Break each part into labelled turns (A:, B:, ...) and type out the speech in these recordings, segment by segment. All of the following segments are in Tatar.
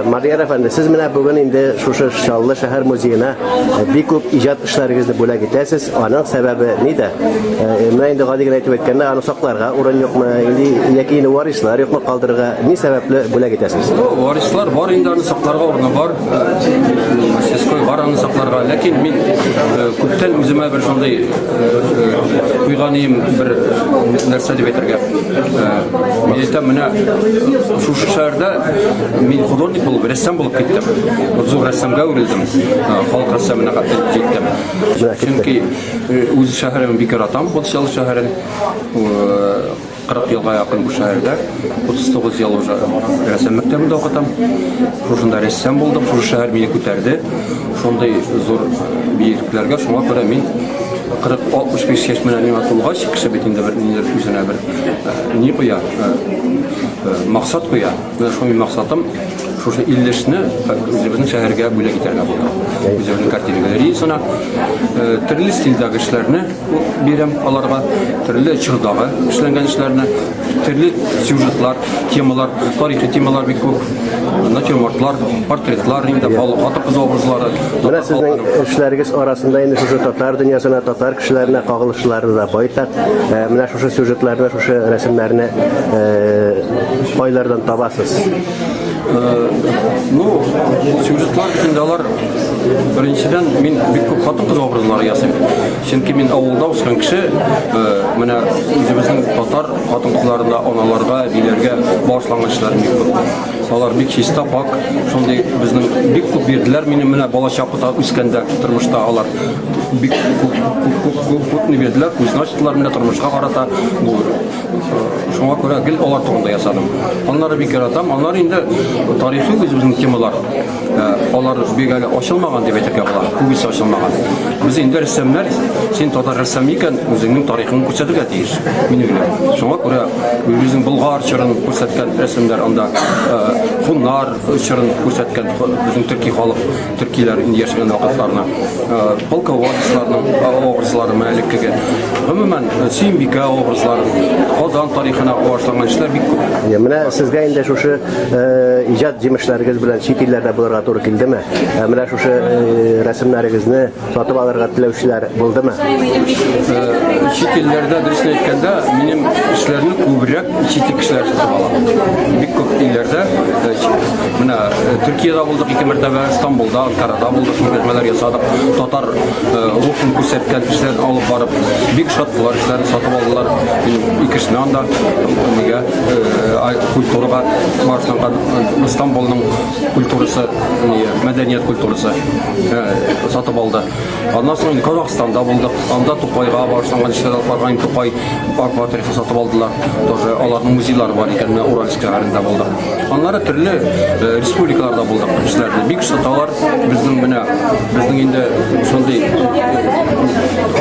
A: Мадияр әфәнде, сез менә бүген инде шушы Чаллы шәһәр музеена бик күп иҗат эшләрегезне бүләк итәсез. Аның сәбәбе нидә? Менә инде гади генә әйтеп әйткәндә, аны сакларга урын юкмы, инде яки инде варислар юкмы калдырырга, ни сәбәпле бүләк итәсез?
B: Ну, варислар бар инде, аны сакларга урыны бар. Мастерской бар аны сакларга. Ләкин мин күптән үземә бер шундый куйган идем бер нәрсә дип әйтергә. Мин әйтәм, менә шушы шәһәрдә мин художник булып, рәссам булып киттем. Зур рәссамга әверелдем. Халык рәссамына хәтле җиттем. Чөнки үз шәһәремне бик яратам, Чаллы шәһәрен. 40 елга якын бу шәһәрдә, 39 ел уже рәссам мәктәбендә укытам. Шушында рәссам булдым, шушы шәһәр мине күтәрде. Шундый зур биеклекләргә, шуңа күрә мин 40-65 яшь менә миңа тулгач, кеше бит инде бер нидер үзенә бер ни куя, максат куя. Менә шул минем максатым, шушы 50 эшне үзебезнең шәһәргә бүләк итәргә булдым. Үзебезнең картина галереясына төрле стильдәге эшләрне бирәм аларга, төрле чордагы эшләнгән эшләрне, төрле сюжетлар, темалар, тарихи темалар бик күп, натюрмортлар, портретлар, инде хатын-кыз образлары.
A: Менә сезнең эшләрегез арасында инде шушы татар дөньясына, татар кешеләренә кагылышлары да байтак. Менә шушы сюжетларны, шушы рәсемнәрне кайлардан табасыз?
B: Ну, сюжетлар бит инде алар, беренчедән, мин бик күп хатын-кыз образлары ясыйм. Чөнки мин авылда үскән кеше, менә үзебезнең татар хатын-кызларына, аналарга, әбиләргә багышланган эшләрем бик күп. Алар бик чиста, пакь, шундый безнең бик күп бирделәр минем менә балачакта үскәндә тормышта алар бик күп, күп, күп, күп, күп ни бирделәр, күзне ачтылар менә тормышка карата. Бу шуңа күрә гел алар турында ясадым. Аннары бик яратам. Аннары инде тарихи үзебезнең темалар. Алар бик әле ачылмаган дип әйтергә була. Күбесе ачылмаган. Без инде рәссамнар, син татар рәссамы икән, үзеңнең тарихыңны күрсәтергә тиеш. Мин уйлыйм. Шуңа күрә үзебезнең Болгар чорын күрсәткән рәсемнәр анда, хуннар чорын күрсәткән безнең төрки халык, төркиләр инде яшәгән вакытларны, полководецларның образлары менә элеккеге. Гомумән, Сөембикә образлары, Казан тарихына багышланган эшләр бик күп.
A: Менә сезгә инде шушы иҗат җимешләрегез белән чит илләрдә булырга туры килдеме? Менә шушы рәсемнәрегезне сатып алырга теләүчеләр булдымы?
B: Чит илләрдә, дөресен әйткәндә, минем эшләрне күбрәк чит ил кешеләре сатып ала. Бик күп илләрдә, менә Төркиядә булдык ике мәртәбә, Стамбулда, Анкарада булдык, күргәзмәләр ясадык. Татар рухын күрсәткән эшләрне алып барып, бик шат булар эшләрне сатып алдылар. Минем ике эшне анда нигә культурага багышланган Стамбулның культурасы, мәдәният культурасы сатып алды. Аннан соң инде Казахстанда булдык. Анда Тукайга багышланган эшләр алып барган Тукай парк сатып алдылар. Тоже аларның музейлары бар икән, менә Уральск шәһәрендә булдык. Аннары төрле республикаларда булдык эшләрне. Бик саталар. Безнең менә безнең инде шундый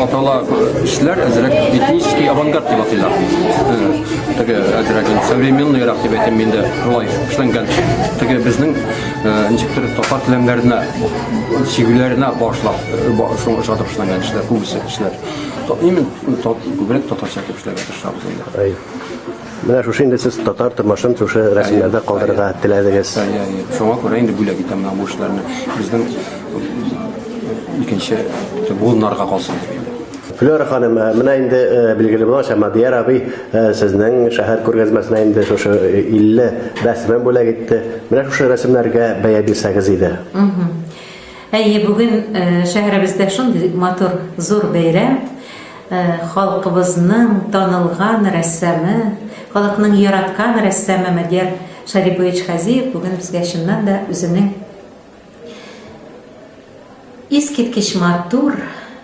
B: атала эшләр әзрәк этнический авангард дип атыйлар. Теге әзрәк современныйрак дип әйтәм инде, шулай эшләнгән. Теге безнең ничектер татар келәмнәренә, чигүләренә башлап, шуңа ошатып эшләнгән эшләр, күбесе эшләр. Именно күбрәк татарча итеп эшләргә тырышабыз инде.
A: Менә шушы инде сез татар тормышын шушы рәсемнәрдә калдырырга теләдегез.
B: Әйе, әйе. Шуңа күрә инде бүләк итәм менә бу эшләрне. Безнең икенче буыннарга калсын дип инде.
A: Флера ханым, менә инде билгеле булганча, Мадияр абый сезнең шәһәр күргәзмәсенә инде шушы 50 рәсемен бүләк итте. Менә шушы рәсемнәргә бәя бирсәгез иде.
C: Әйе, бүген шәһәребездә шундый матур, зур бәйрәм. Халкыбызның танылган рәссамы, халыкның яраткан рәссамы Мадияр Шарипович Хазиев бүген безгә чыннан да үзенең искиткеч матур,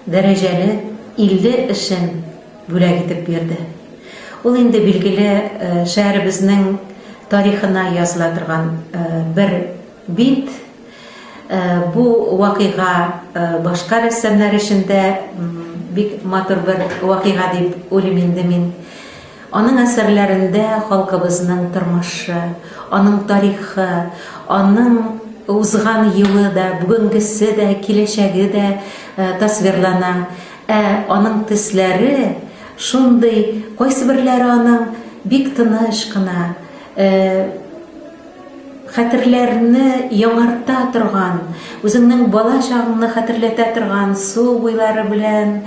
C: дәрәҗәле 50 эшен бүләк итеп бирде. Ул инде билгеле шәһәребезнең тарихына языла торган бер бит. Бу вакыйга башка рәссамнар өчен дә бик матур бер вакыйга дип уйлыйм инде мин. Аның әсәрләрендә халкыбызның тормышы, аның тарихы, аның узган юлы да, бүгенгесе дә, киләчәге дә тасвирлана. Ә аның төсләре шундый, кайсыберләре аның бик тыныч кына, хәтерләрне яңарта торган, үзеңнең бала чагыңны хәтерләтә торган су буйлары белән.